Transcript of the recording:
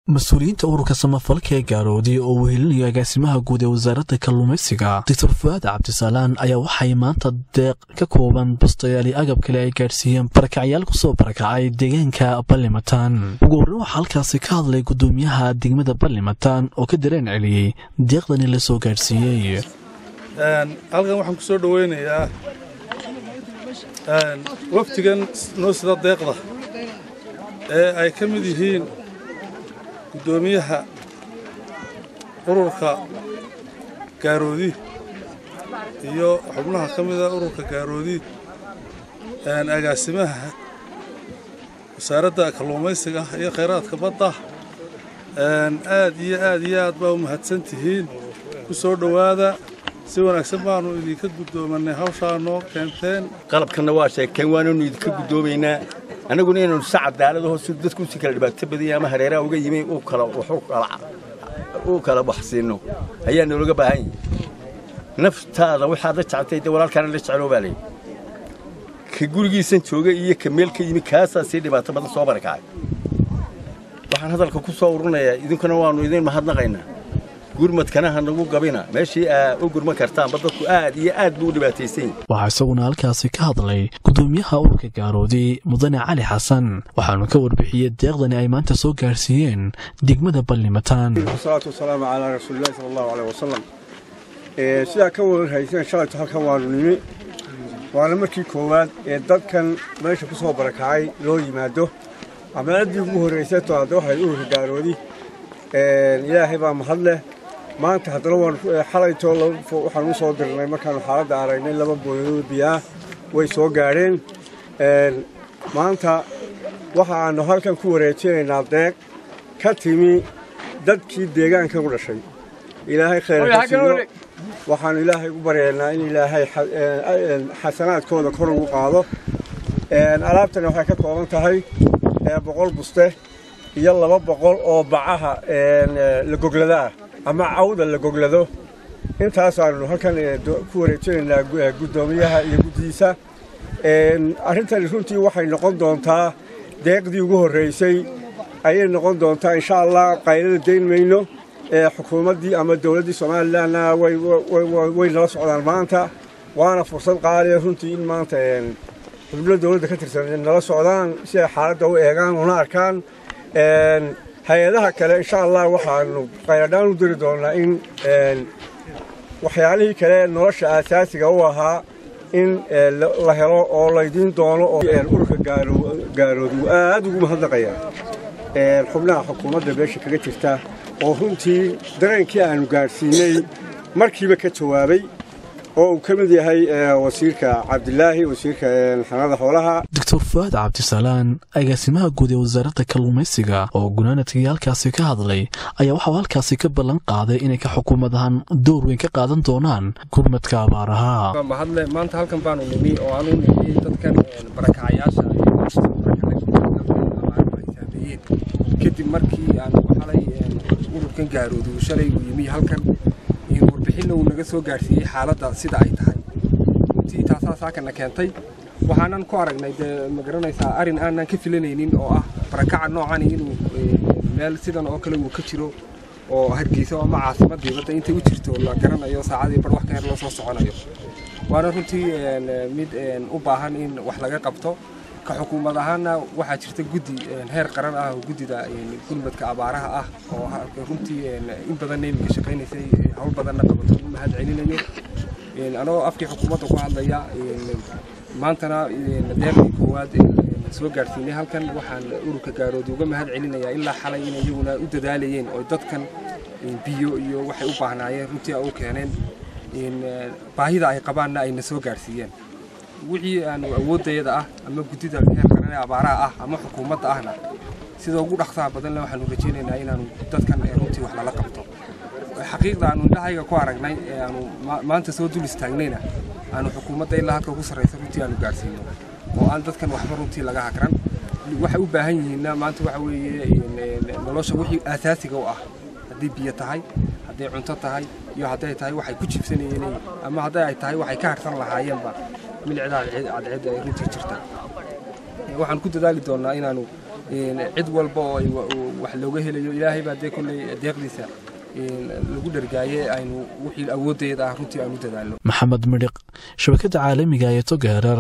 Mas-uuliyiinta ururka samafalka ee Gaaroodi oo uu helinayo agaasimaha guud ee wasaaradda kalluumaysiga, Doctor Fuaad Cabdisalaan, ayaa waxay maanta deeq ka kooban bustayaal iyo agab kale ay gaadhsiiyeen barakacyaal kusoo barakacay deegaanka Ballimataan. Ugu horreyn waxaa halkaasi ka hadlay gudoomiyaha degmada Ballimataan oo ka dareen celiyey deeqdani la soo gaadhsiiyey. Halkan waxaan ku soo dhoweynayaa wafdigan noo sida deeqda ee ay ka mid yihiin guddoomiyaha ururka Gaaroodi iyo xubnaha ka mida ururka Gaaroodi, agaasimaha wasaaradda kalluumaysiga iyo khayraadka badda. Aad iyo aad iyo aad baa u mahadsan tihiin. Ku soo dhowaada, si wanaagsan baanu idinka guddoomanay hawshaa noo keenteen. Qalabkanna waa sheegteen, waananu idinka guddoomaynaa. Annaguna inaanu si cadaalad hoos dadku si kala dhibaato badanya ama hareeraha uga yimi u kala waxsiinno ayaa noolaga baahan yahay. Naftaada waxaad la jectay dee walaalkaana la jecloo baa leeyahy. Ka gurigiisan jooga iyo ka meel ka yimi kaasaa sii dhibaato badan soo barakacay. Waxaan hadalka ku soo ururinayaa, idinkuna waannu idin mahadnaqaynaa, gurmadkana ha nagu gabina meeshii aa u gurman kartaanba. Dadku aad iyo aad buu u dhibaataysan yahay. Waxaa isaguna halkaasi ka hadlay gudoomiyaha ururka Gaaroodi, Mudane Cali Xasan, waxaanu ka warbixiyey deeqdani ay maanta soo gaarsiiyeen degmada Ballimataan. Wasalaatu wasalaamu calaa rasuulillahi sala allahu aleyh wasalam. Sidaa ka warhayseen, shalayto halkan waanu nimi, waana markii koowaad ee dadkan meesha ku soo barakacay loo yimaado ama ciddii ugu horraysay to hadda waxay ururka Gaaroodi. Ilaahay baa mahad leh. Maanta haddana waan xalayto waxaan u soo dirnay, markaanu xaaladda aragnay, 2 booyadood biyaah way soo gaadheen. Maanta waxa aanu halkan ku wareejinaynaa deeq ka timi dadkii deegaankan u dhashay. Ilaahay khayr ka siiyo. Waxaanu Ilaahay ugu baryaynaa in Ilaahay xasanaadkooda kor ugu qaado. Alaabtani waxay ka kooban tahay 100 buste iyo 200 oo bacaha la gogladaah ama cawda la goglado. Intaasaanu halkan ku wareejinaynaa guddoomiyaha iyo guddihiisa. Arrintani runtii waxay noqon doontaa deeqdii ugu horraysay ayay noqon doontaa, insha Allah. Qaylada dayn mayno. Xukuumaddii ama dowladdii Somalilandna way nala socdaan maanta, waana fursad qaaliya runtii in maanta xubno dowladda ka tirsan nala socdaan si ay xaaladda u eegaan una arkaan. Hay-adaha kale, insha Allah, waxaanu qayladhaan u diri doonaa in waxyaalihii kale nolosha aasaasiga u ahaa in la helo oo laydiin doono. Oo ururka Gaaroodi uu aad ugu mahadnaqaya xubnaha xukuumadda beesha kaga jirta oo runtii dareenkii aanu gaadhsiinay markiiba ka jawaabay, oo uu ka mid yahay wasiirka Cabdilaahi, wasiirka xanaanada xoolaha. Doctor Fuaad Cabdisalaan, agaasimaha guud ee wasaaradda kalluumaysiga, oo gunaanadkii halkaasi ka hadlay, ayaa waxauu halkaasi ka ballan qaaday inay ka xukuumad ahaan door weyn ka qaadan doonaan gurmadka abaaraha. Mahadle, maanta halkan baanu nimi oo aanu nimi dadkan barakacayaasha saameeyeen, kadib markii aanu xalay ururkan Gaaroodi uu shalay uu yimi halkan, warbixinna uu naga soo gaadhsiiyey xaaladda sida ay tahay. Runtii taasaa saakana keentay. Waxaanan ku aragnay dee ma garanaysaa arrin aanan ka filanaynin oo ah barakaca noocani inuu meel sidan oo kale uu ka jiro oo Hargeysa ama caasimadii badda intay u jirto la garanayo saacadii bar wax ka yar loo soo soconayo. Waana runtii mid u baahan in wax laga qabto. Ka xukuumad ahaana waxaa jirta guddi heer qaran ah oo guddida gurmadka abaaraha ah oo runtii in badanna iminka shaqaynaysay, hawl badanna qabato, u mahad celinayo. Anoo afkii xukuumadda ku hadlaya, maantana deeqdii koowaad soo gaadhsiinay halkan, waxaan ururka Gaaroodi uga mahad celinayaa ilaa xalay inay iyaguna u dadaalayeen oo dadkan biyo iyo waxay u baahnaayeen runtii u keeneen, baahida ay qabaanna ayna soo gaadhsiiyeen. Wixii aanu awooddayada ah ama guddida heer qaran ee abaaraha ah ama xukuumadda ahna, sida ugu dhaqsaha badanle waxaanu rajaynaynaa inaanu dadkan runtii wax lala qabto. Xaqiiqda aanu indhahayga ku aragnay ee aanu maanta soo dul istaagnayna aanu xukuumadda ilaa halka ugu sarraysa runtii aanu gaadhsiino oo aan dadkan waxba runtii laga hagran. Waxay u baahan yihiinna maanta waxa weeye nolosha wixii aasaasiga u ah, haddii biyo tahay, hadday cunto tahay iyo hadday tahay waxay ku jiibsanayeen ama hadday ay tahay waxay ka harsan lahaayeenba milicdaa cadceedda ay runtii jirta. Waxaan ku dadaali doonnaa inaanu cid walba oo ay wax looga helayo. Ilaahay baa dee kolley deeqdiisa lagu dhargaaye, aynu wixii awooddeeda ah runtii aanu dadaalno. Maxamed Midhiq, shabakadda caalamiga ee Togeerar.